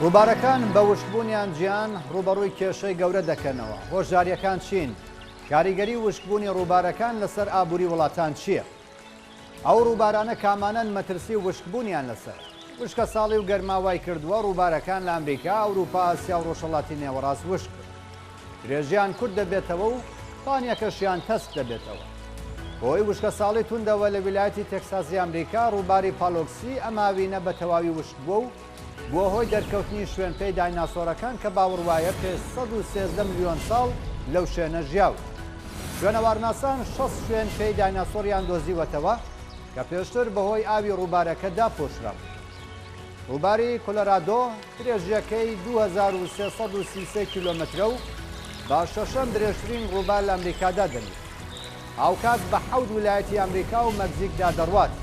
ڕووبارەکان بە وشکبوونیان جیان ڕووبەڕووی کێشەی گەورە دەکەنەوە، هۆشدارییەکان چین؟ کاریگەری وشکبوونی ڕووبارەکان لەسەر ئابووری وڵاتان چییە؟ ئەو ڕووبارانە کامانەن مەترسی وشکبوونیان لەسەرە؟ وشکەساڵی و گەرما وایکردووە ڕووبارەکان لە ئەمریکا، ئەوروپا، ئاسیا و ڕۆژهەڵاتی نێوەڕاست وشک بن. درێژیان کورت دەبێتەوە و پانیەکەشیان تەسک دەبێتەوە. بەهۆی وشکەساڵی توندەوە لە ویلایەتی تێکساسی ئەمریکا، ڕووباری پالۆکسی ئەم هاوینە بە تەواوی وشک بووە و بووە هۆی دەرکەوتنی شوێنپێی دایناسۆرەکان کە باوەڕ وایە پێش 113 ملیۆن ساڵ لەو شوێنە ژیاون. شوێنەوارناسان 60 شوێن پێی دایناسۆریان دۆزیوەتەوە کە پێشتر بەهۆی ئاوی ڕووبارەکە داپۆشرابوو. ڕووباری کۆلۆرادۆ درێژییەکەی 2333 کیلۆمەترە و بە شەشەم درێژترین ڕووبار لە ئەمریکا دادەنرێت. هاوکات بە حەوت ویلایەتی ئەمریکا و مەکزیکدا دەڕوات.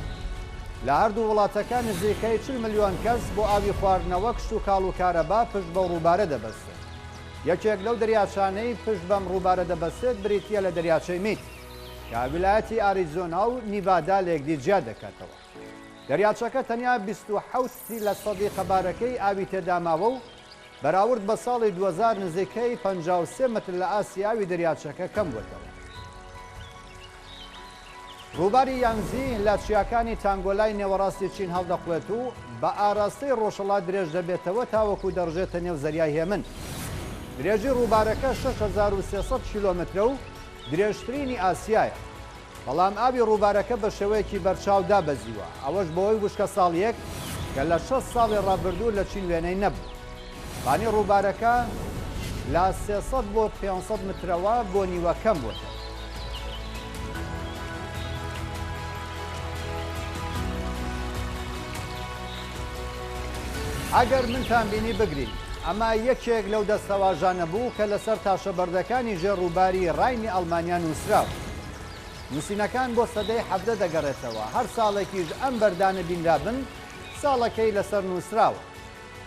لە هەردوو وڵاتەکە نزیکەی 40 ملیۆن کەس بۆ ئاوی خواردنەوە، کشتوکاڵ و کارەبا پشت بەو ڕووبارە دەبەستن. یەکێک لەو دەریاچانەی پشت بەم ڕووبارە دەبەستێت بریتییە لە دەریاچەی میت کە ویلایەتی ئاریزۆنا و نیڤادا لەیەکدی جیا دەکاتەوە. دەریاچەکە تەنیا 27 لە سەدی قەبارەکەی ئاوی تێدا ماوە و بەراورد بە ساڵی 2000 نزیکەی 53 مەتر لە ئاستی ئاوی دەریاچەکە کەم بووەتەوە. ڕووباری یانگزی لە چیاکانی تانگۆلای نێوەڕاستی چین هەڵدەقوڵێت و بە ئاراستەی ڕۆژهەڵات درێژ دەبێتەوە تاوەکو دەڕژێتە نێو زەریای هێمن. درێژی ڕووبارەکە 6300 کیلۆمەترە و درێژترینی ئاسیایە. بەڵام ئاوی ڕووبارەکە بە شێوەیەکی بەرچاو دابەزیوە، ئەوەش بەهۆی وشکەساڵییەک کە لە 60 ساڵی ڕابردوو لە چین وێنەی نەبوو. بانی ڕووبارەکە لە 300 بۆ 500 مترەوە بۆ نیوە کەم بووەتەوە. ئەگەر منتان بینی بگرین. ئەمە یەکێک لەو دەستەواژانە بوو کە لەسەر تاشەبەردەکانی ژێر ڕووباری ڕاینی ئەڵمانیا نووسراوە. نووسینەکان بۆ سەدەی 17 دەگەڕێتەوە، هەر ساڵێکیش ئەم بەردانە بینرابن، ساڵەکەی لەسەر نووسراوە.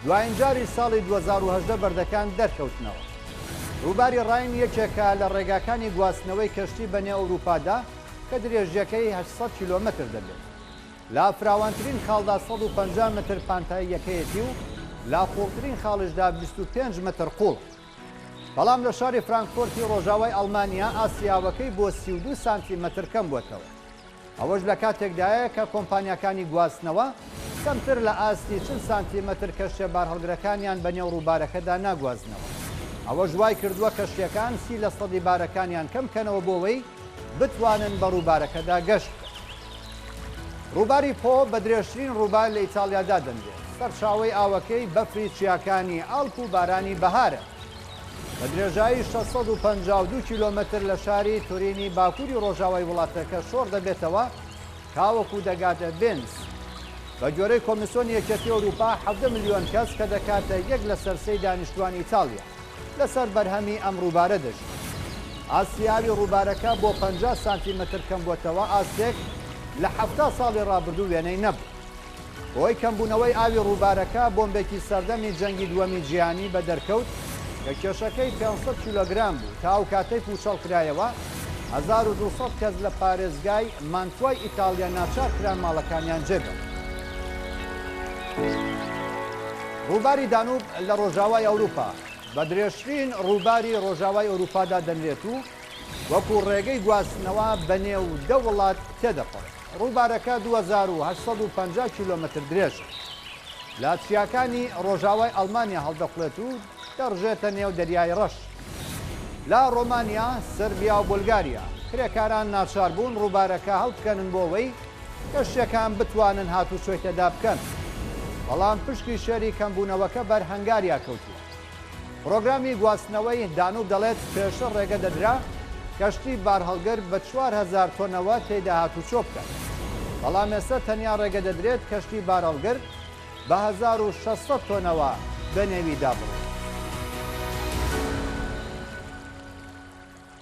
دوایین جاریش ساڵی 2018 بەردەکان دەرکەوتنەوە. ڕووباری ڕاین یەکێکە لە ڕێگاکانی گواستنەوەی کەشتی بەنێو ئەوروپادا کە درێژییەکەی 800 کیلۆمەتر دەبێت. لە فراوانترین خاڵدا 150 مەتر پانتاییەکەیەتی و لە قووڵترین خاڵیشدا 25 مەتر قووڵە. بەڵام لە شاری فرانکفۆرتی ڕۆژاوای ئەڵمانیا ئاستی ئاوەکەی بۆ 32 سانتیمەتر کەمبووەتەوە. ئەوەش لە کاتێکدایە کە کۆمپانیاکانی گواستنەوە کەمتر لە ئاستی 40 سانتیمەتر کەشتیە بارهەڵگرەکانیان بە نێو ڕووبارەکەدا ناگوازنەوە. ئەوەش وایکردووە کەشتیەکان سی لە سەدی بارەکانیان کەمکەنەوە بۆوەی بتوانن بە ڕووبارەکەدا گەشت بکەن. ڕووباری پۆ بە درێژترین ڕووبار لە ئیتاڵیا دادەنرێت. سەرچاوەی ئاوەکەی بەفری چیاکانی ئاڵپ و بارانی بەهارە. بە درێژایی 652 کیلۆمەتر لە شاری تورینی باکووری ڕۆژاوای وڵاتەکە شۆڕ دەبێتەوە تاوەکو دەگاتە ڤێنس. بە گوێرەی کۆمیسۆنی یەکێتی ئەوروپا 17 ملیۆن کەس کە دەکاتە یەک لەسەر سێی دانیشتوانی ئیتاڵیا لەسەر بەرهەمی ئەم ڕووبارە دەژین. ئاستی ئاوی ڕووبارەکە بۆ 50 سانتیمەتر کەمبووەتەوە، ئاستێک لە 70 ساڵی ڕابردوو وێنەی نەبوو. بەهۆی کەمبوونەوەی ئاوی ڕووبارەکە، بۆمبێکی سەردەمی جەنگی دووەمی جیهانی بە دەرکەوت کە کێشەکەی 500 کیلۆگرام بوو، تا ئەو کاتەی پووچەڵکرایەوە، 1200 کەس لە پارێزگای مانتوای ئیتاڵیا ناچار کران ماڵەکانیان جێبهێڵن. ڕووباری دانوب لە ڕۆژاوای ئەوروپا بە درێژترین ڕووباری ڕۆژاوای ئەوروپا دادەنرێت و وەکو ڕێگەی گواستنەوە بەنێو دە وڵات تێدەپەڕێت. ڕووبارەکە 2850 کیلۆمەتر درێژە. لە چیاکانی ڕۆژاوای ئەڵمانیا هەڵدەقوڵێت و دەڕژێتە نێو دەریای ڕەش. لە ڕۆمانیا، سربیا و بولگاریا، کرێکاران ناچاربوون ڕووبارەکە هەڵبکەنن بۆ ئەوەی کەشتییەکان بتوانن هاتوچۆی تێدا بکەن. بەڵام پشکی شێری کەمبوونەوەکە بەر هەنگاریا کەوتووە. پرۆگرامی گواستنەوەی دانوب دەڵێت پێشتر ڕێگە دەدرا کەشتی بارهەڵگر بە 4000 تۆنەوە تێیدا هاتوچۆ بکەن. بەڵام ئێستا تەنیا ڕێگە دەدرێت کەشتی بارهەڵگر بە 1600 تۆنەوە بە نێویدا بڕۆن.